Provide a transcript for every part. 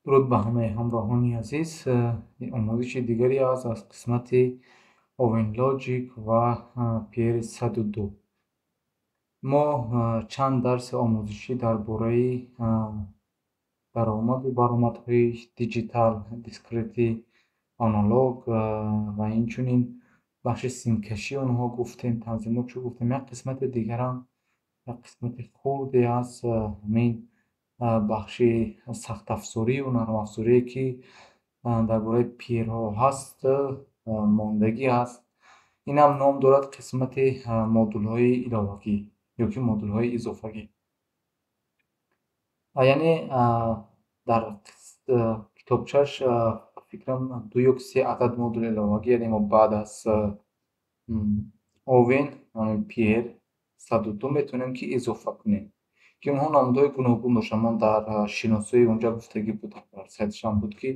Дуруд ба ҳамаи ҳамроҳони азиз. Омӯзиши дигаре аст аз қисмати Owen Logic ва PR102. Мо чанд дарси омӯзишӣ дар бораи даромаду баромадҳои диҷитал, дискретӣ, аналог ва инчунин бахши симкашии онҳо гуфтем, танзимотшо гуфтем. Як қисмати дигарам, як қисмати хурде аз ҳамин бахши сахтафзорию нармафзорие, ки дар бораи PR-ҳо ҳаст, мондагӣ аст. Инам ном дорад қисмати модулҳои иловагӣ ё ки модулҳои изофагӣ. Яъне дар китобчаш, фикрам, ду ё се адад модули иловагӣ, яъне мо баъд аз Owen PR 102 метавонем, ки изофа кунем, ки онҳо намудҳои гуногун доштанд. Мо дар шиносоии онҷа гуфтагӣ буд, дар сайтшам буд, ки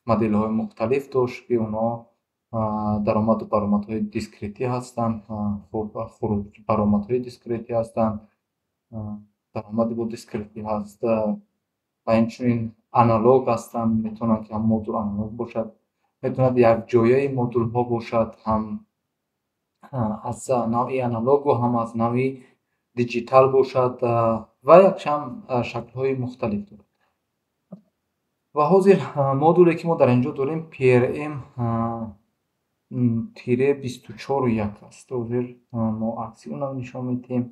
моделҳои мухталиф дошт, ки онҳо даромаду баромадҳои дискретӣ ҳастанд, баромадҳои дискретӣ ҳастанд, даромади бо дискретӣ ҳаст ва инчунин аналог ҳастанд. Метавонанд, ки ҳам модул аналог бошад, метавонад якҷояи модулҳо бошад, ҳам аз навъи аналогу, ҳам аз навъи диҷитал бошад ва якчанд шаклҳои мухталиф дорад. Ва ҳозир модуле, ки мо дар инҷо дорем, PRM -24.1 аст. Ҳозир мо акси онро нишон медиҳем,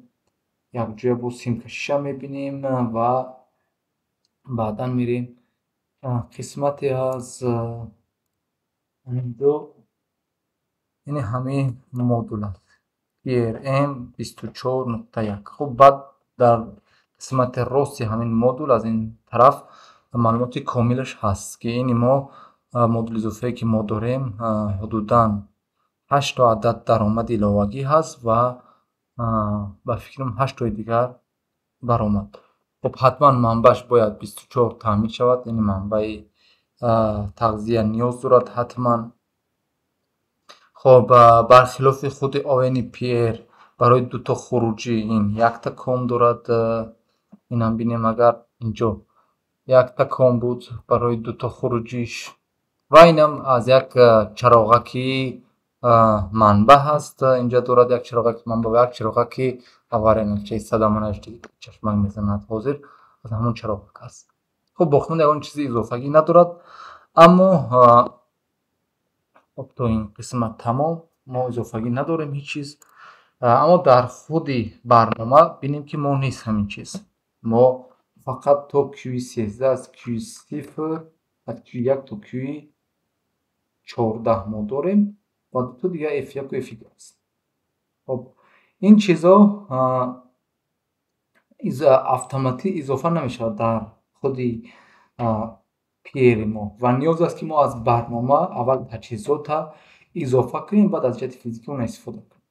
якҷоя бо симкашиша мебинем ва баъдан мерем қисмате аз инҷо. Ини ҳамин модул аст, PRM 24.1. Хуб, баъд дар қисмати рости ҳамин модул аз ин тараф маълумоти комилаш ҳаст, ки ини мо модули изофае, ки мо дорем, ҳудудан ҳаштто адад даромади иловагӣ ҳаст ва ба фикрам, ҳаштои дигар баромад. Хуб, ҳатман манбаъш бояд 24 таъмин шавад, яъне манбаи тағзия ниёз дорад ҳатман. Хоб, бархилофи худи Owen PR, барои дуто хуруҷӣ ин якта COM дорад. Инам бинем, агар инҷо якта COM буд барои дуто хуруҷиш, ва инам аз як чароғаки манбаъ ҳаст. Инҷа дорад як чароғаки манбаъ ва як чароғаки авария, садаманаш чашмак мезанад, ҳозир аз ҳамон чароғак аст. Хуб, боқимонда ягон чизи изофагӣ надорад. Аммо хоб, то ин қисмат тамом, мо изофагӣ надорем ҳеҷ чиз. Аммо дар худи барнома бинем, ки мо нест ҳамин чиз. Мо фақат то Q13, аз Q0, аз Q1 то Q14 мо дорем ва дуто дигар F1 F2 аст. Хоб, ин чизо автоматӣ изофа намешавад дар худи PR мо ва ниёз аст, ки мо аз барнома аввал таҷҳизота изофа кунем, баъд аз ҷиҳати физикӣ онро истифода кунем.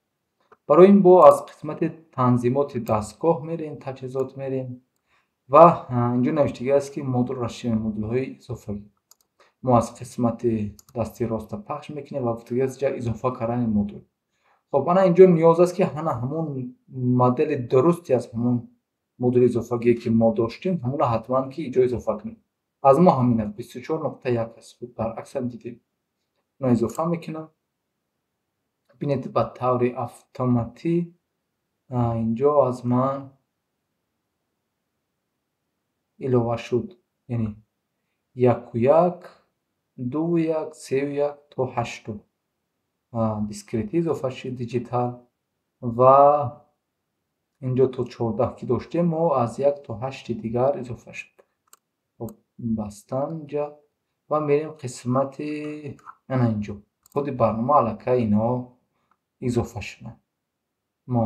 Барои ин бо аз қисмати танзимоти дастгоҳ мерем, таҷҳизот мерем ва инҷо навиштагӣ аст, ки модул расширен, модулҳои изофагӣ. Мо аз қисмати дасти роста пахш мекунем ва гуфтагӣ аст ҷа изофа кардани модул. Хоб, ана инҷо ниёз аст, ки ҳана ҳамон модели дурусти аз ҳамон модули изофагие, ки мо доштем, ҳамонро ҳатман ки инҷо изофа кунем. Аз мо ҳамин аст, 24.1 аст. Хуб, баръаксам дидем, онро изофа мекунам. Бинед, ба таври автоматӣ инҷо аз ман илова шуд, яъне 1.1, 2.1, 3.1 то ҳашту дискретӣ изофа шуд, диҷитал, ва инҷо то 14, ки доштем мо, аз як то ҳашти дигар изофа шуд. Хоб, бастан инҷа ва мерем қисмати ана инҷо, худи барнома аллакай инҳо изофа шуданд. Мо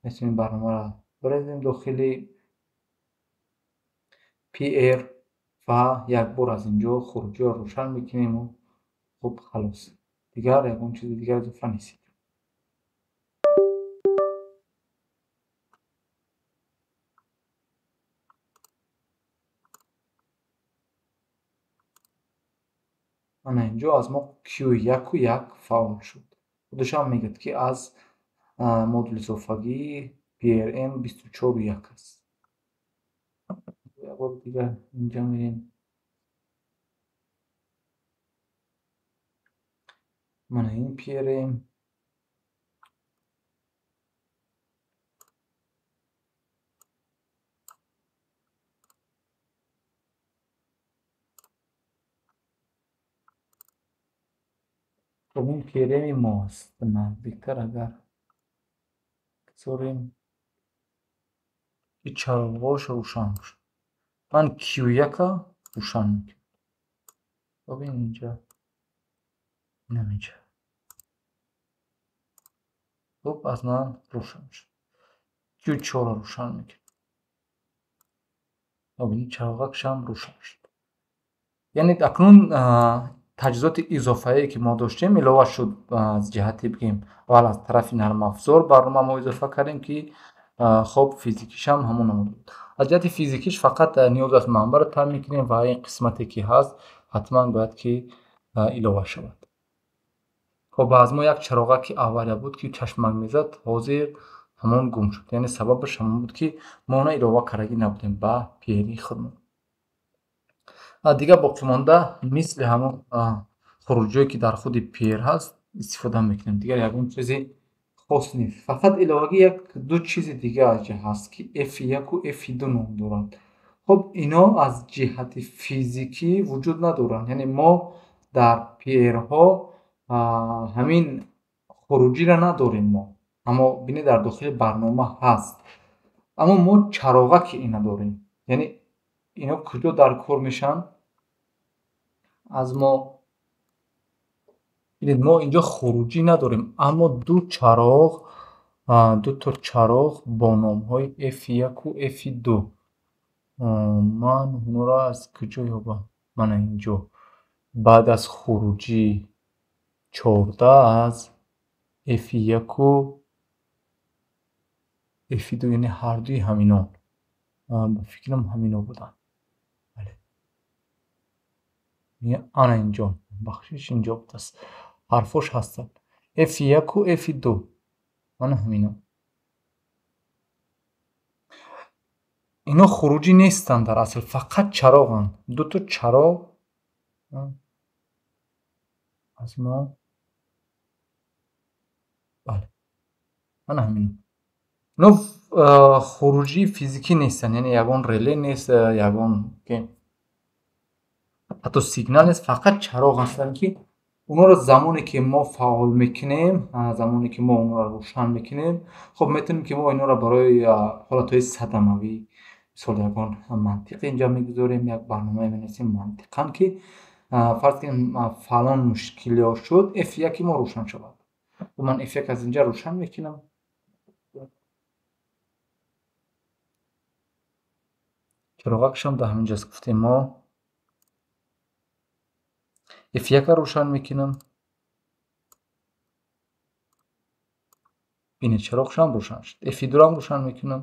метавонем барномаро бирезем дохили PR ва якбор аз инҷо хуруҷиро рӯшан мекунему хуб, халос, дигар ягон чизи дигар изофа нест. Ана инҷо аз мо Q1.1 фаъол шуд. Худашам мегӯяд, ки аз модули изофагии PRM 24.1 аст. Як бори дигар инҷа мерем. Мана ин PRM. Хуб, ин PRM мост. Наздиктар агар гузорем ки чароғҳош рӯшан бошад. Ман Q1-ро рӯшан мекунам. Хуб, ин инҷа, инам инҷа. Хуб, аз ман рӯшан шуд. Q4-ро рӯшан мекунам. Хуб, ин чароғакшам рӯшан шуд. Яъне акнун таҷҳизоти изофае ки мо доштем илова шуд аз ҷиҳати бигем аввал аз тарафи нармафзор барнома мо изофа кардем ки хоб физикишам ҳамон намуд буд. Аз ҷиҳати физикиш фақат ниёз аст манбаъро таъмин кунем ва ин қисмате ки ҳаст ҳатман бояд ки илова шавад. Хоб, аз мо як чароғаки аввалия буд ки чашмак мезад, ҳозир ҳамон гум шуд. Яъне сабабаш ҳамон буд ки мо она илова кардагӣ набудем ба PRM худмон. Дигар боқимонда мисли ҳамон хуруҷиҳое ки дар худи PR ҳаст истифода мекунем. Дигар ягон чизи хос нест. Фақат иловагӣ як ду чизи дига аҷа ҳаст ки F1 F2 ном доранд. Хуб, ино аз ҷиҳати физикӣ вуҷуд надоранд. Яъне мо дар PR-ҳо ҳамин хуруҷиро надорем мо. Аммо бинед дар дохили барнома ҳаст. Аммо мо чароғаки ина дорем. Яъне ино куҷо дар кор мешаванд? Аз мо бинед, мо инҷо хуруҷӣ надорем, аммо ду чароғ, дуто чароғ бо номҳои F1 F2. Ман онро аз куҷо ёбам? Мана инҷо. Баъд аз хуруҷӣ 14 аз F1 F2, яъне ҳардуи ҳамино. Ба фикрам ҳамино буданд. Бале. Ана инҷо, бахшиш инҷо будааст. Ҳарфош ҳастанд. F1 F2. Мана ҳамино. Ино хуруҷӣ нестанд дар асл, фақат чароғанд. Дуто чароғ аз мо. Бале. Мана ҳамино. Ино хуруҷии физикӣ нестанд, яъне ягон реле нест, ягон ҳатто сигнал нест, фақат чароғ ҳастанд ки онҳоро замоне ки мо фаъол мекунем, замоне ки мо онҳоро рӯшан мекунем, хуб метавонем ки мо инҳоро барои ҳолатҳои садамавӣ, мисол ягон мантиқе инҷа мегузорем, як барномае менависем мантиқан ки фарз кунем фалон мушкилиҳо шуд, F1 мо рӯшан шавад. Ман F1 аз инҷа рӯшан мекунам. Чароғакшам дар ҳамин ҷост гуфтем мо. F1-ро рӯшан мекунам. Бинед, чароғшам рӯшан шуд. F2-ро ҳам рӯшан мекунам.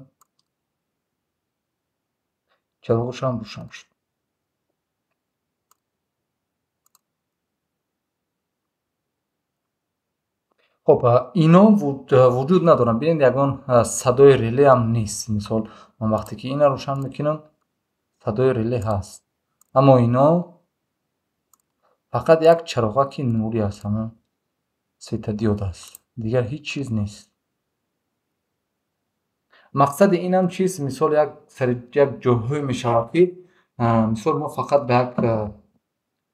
Чароғшам рӯшан шуд. Хоб, ино вуҷуд надоранд. Бинед, ягон садои реле ҳам нест. Мисол, ман вақте ки инро рӯшан мекунам, садои реле ҳаст. Аммо ино фақат як чароғаки нурӣ аст, ҳамон светодиод аст. Дигар ҳеҷ чиз нест. Мақсади инам чист? Мисол, як сари як ҷойҳое мешавад ки мисол мо фақат ба як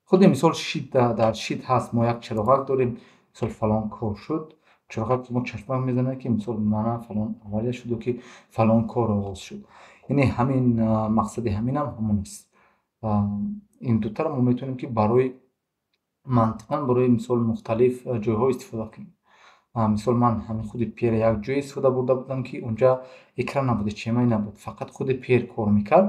худи мисол щит дар щит ҳаст, мо як чароғак дорем, мисол фалон кор шуд, чароғак мо чашмак мезанад ки мисол мана фалон авария шуду ки фалон кор оғоз шуд. Яъне ҳамин мақсади ҳаминам ҳамон аст. Ин дутаро мо метавонем ки барои мантиқан барои мисол мухталиф ҷойҳо истифода кунем. Мисол ман ҳамин худи PR як ҷое истифода бурда будам ки унҷа экран набуд, HMI набуд, фақат худи PR кор мекард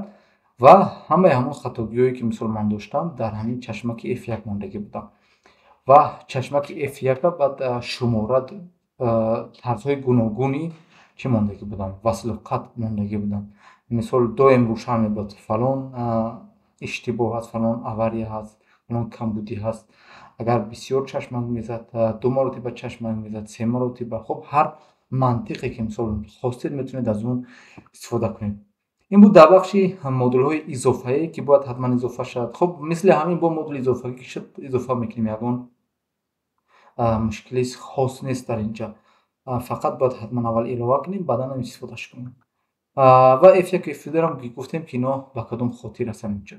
ва ҳамаи ҳамон хатогиҳое ки мисол ман доштам дар ҳамин чашмаки F1 мондагӣ будам. Ва чашмаки F1-ро баъд шумора тарзҳои гуногуни чӣ мондагӣ будам, васлу қатъ мондагӣ будам. Мисол доим рӯшан мебуд, фалон иштибоҳ ҳаст, фалон авария ҳаст, фалон камбудӣ ҳаст. Агар бисёр чашмак мезад, ду маротиба чашмак мезад, се маротиба, хуб ҳар мантиқе ки мисол хостед метавонед аз он истифода кунед. Ин буд дар бахши модулҳои изофае ки бояд ҳатман изофа шавад. Хуб, мисли ҳамин бо модули изофагӣ ки шуд изофа мекунем ягон Мушкили хос нест дар инҷа. Фақат бояд ҳатман аввал илова кунем, баъдан истифодаш кунем. Ва F1 F2 ам гуфтем, ки ино ба кадом хотир ҳастанд инҷа.